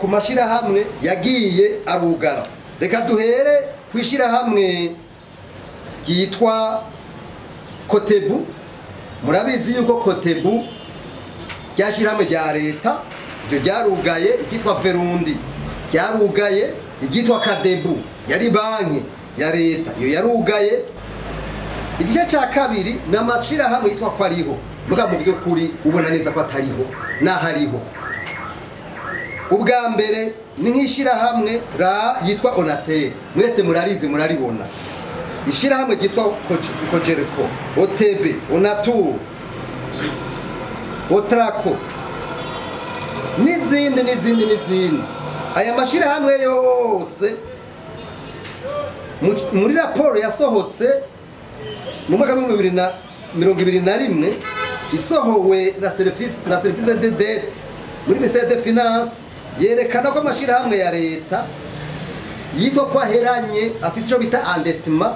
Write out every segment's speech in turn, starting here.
ku mashirahamwe yagiye arugara. Reka duhere kwishirahamwe ryitwa Kotebu. Murabizi yuko Kotebu ryashirahamwe rya leta, iryo ryarugaye. Iryitwa Verundi ryarugaye, iryitwa Kadebu yari banki ya leta, iyo yarugaye. Igice cya kabiri ni amashirahamwe yitwa ko ariho, muga mu by'ukuri ubona neza ko atariho n'ahariho. Ubwa mbere ni nk'ishirahamwe ra yitwa Onatel, mwese murarizi, muraribona. Ishirahamwe ryitwa Cogerco, OTB, Onatur, Otraco n'izindi n'izindi n'izindi. Aya mashirahamwe yose, muri raporo yasohotse mu mwaka wa 2021, isohowe na service de dette muri ministère de finance, yerekana ko amashirahamwe ya leta yitwa ko aheranye afise ico bita endettement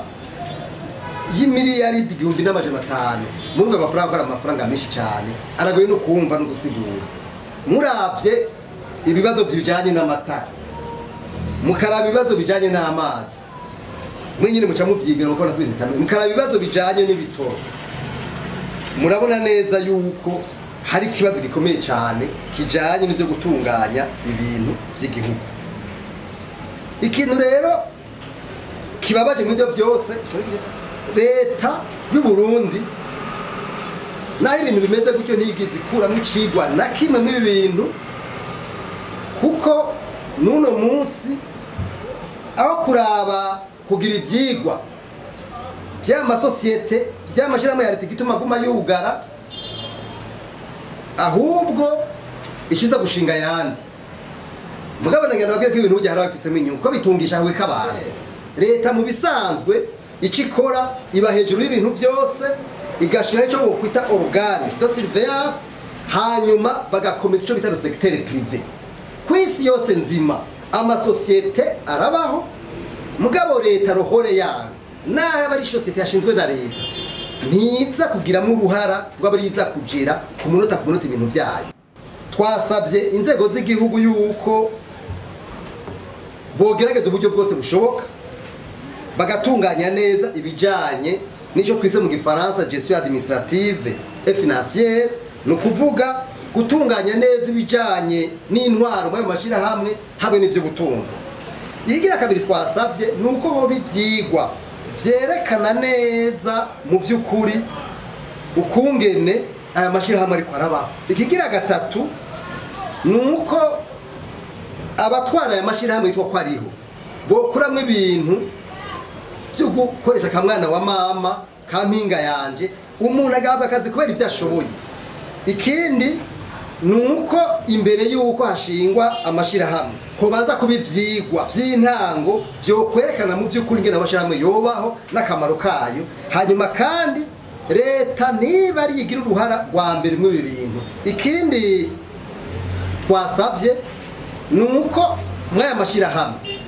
y'imiliyaridi 1500. Murumva amafaranga ko ari amafaranga menshi cyane, aragoye no kumva no gusigura. Muravye ibibazo bijanye n'amatara, mukaraba ibibazo bijanye n'amazi, mwe nyine muca muvyigira mukabona ko ibintu bitandukanye, mukaraba ibibazo bijanye n'ibitoro, murabona neza yuko hari ikibazo gikomeye cyane kijanye n'ivyo gutunganya ibintu vy'igihugu. Ikintu rero kibabaje muri byo byose, leta y'u Burundi, naho ibintu bimeze gutyo, ntiyigize ikuramwo icigwa na kimwe mw'ibi bintu, kuko n'uno munsi aho kuraba kugira ivyigwa vy'amasosiyete, vy'amashirahamwe ya leta igituma aguma yugara, ahubwo ishiza gushinga ayandi. Mugabo nagenda babwira ko ibintu burya hari ababifisemo inyungu, ko bitungisha hawe k'abantu. Leta mu bisanzwe ico ikora, iba hejuru y'ibintu vyose, igashira ico bokwita organe de surveillance, hanyuma bagakomeza ico bita le secteur privé. Kw'isi yose nzima amasosiyete arabaho, mugabo leta rohore yayo, naho aba ari sosiyete yashinzwe na leta, ntiza kugiramo uruhara ngo abe riza kugera ku munota ku munota ibintu byayo. Twasabye inzego z'igihugu yuko bogerageza uburyo bwose bushoboka bagatunganya neza ibijanye n'icyo twise mu gifaransa gestion administrative et financière, ni ukuvuga gutunganya neza ibijanye n'intwaro muri ayo mashyirahamwe hamwe n'ivy'ubutunzi. Igira kabiri twasabye ni uko hoba ivyigwa vyerekana neza mu vy'ukuri ukungene aya mashyirahamwe ariko arabaho. Ikigira gatatu ni uko abatwara aya mashyirahamwe yitwa ko ariho bokuramwo ibintu vyo gukoresha akamwana wa mama ka mpinga yanje, umuntu agahabwa akazi kubera ibyo ashoboye. Ikindi ni uko imbere y'uko hashingwa amashirahamwe hobanza kuba ivyigwa vy'intango vyokwerekana mu vy'ukuri ingene amashirahamwe yobaho n'akamaro kayo. Hanyuma kandi leta niba ari igira uruhara rwa mbere muri ibi bintu. Ikindi twasavye ni uko mw'aya mashirahamwe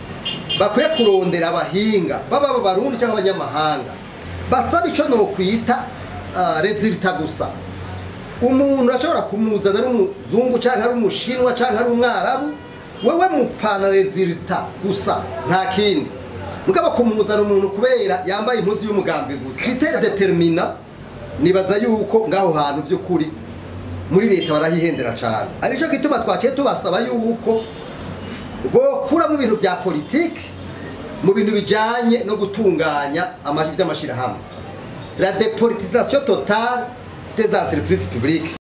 bakwiye kurondera abahinga, baba abarundi cyangwa abanyamahanga, basaba ico nokwita résultat gusa. Umuntu ashobora kumuzana ari umuzungu canke ari umushinwa canke ari umwarabu, wewe mupfana résultat gusa, nta kindi. Mugabo kumuzana umuntu kubera yambaye impuzu y'umugambi gusa, critère déterminant, nibaza yuko ngaho hantu vy'ukuri muri leta barahihendera cane. Arico gituma twaciye tubasaba yuko bokuramo ibintu vya politiki mu bintu bijanye no gutunganya vy'amashirahamwe, la dépolitisation totale des entreprises publiques.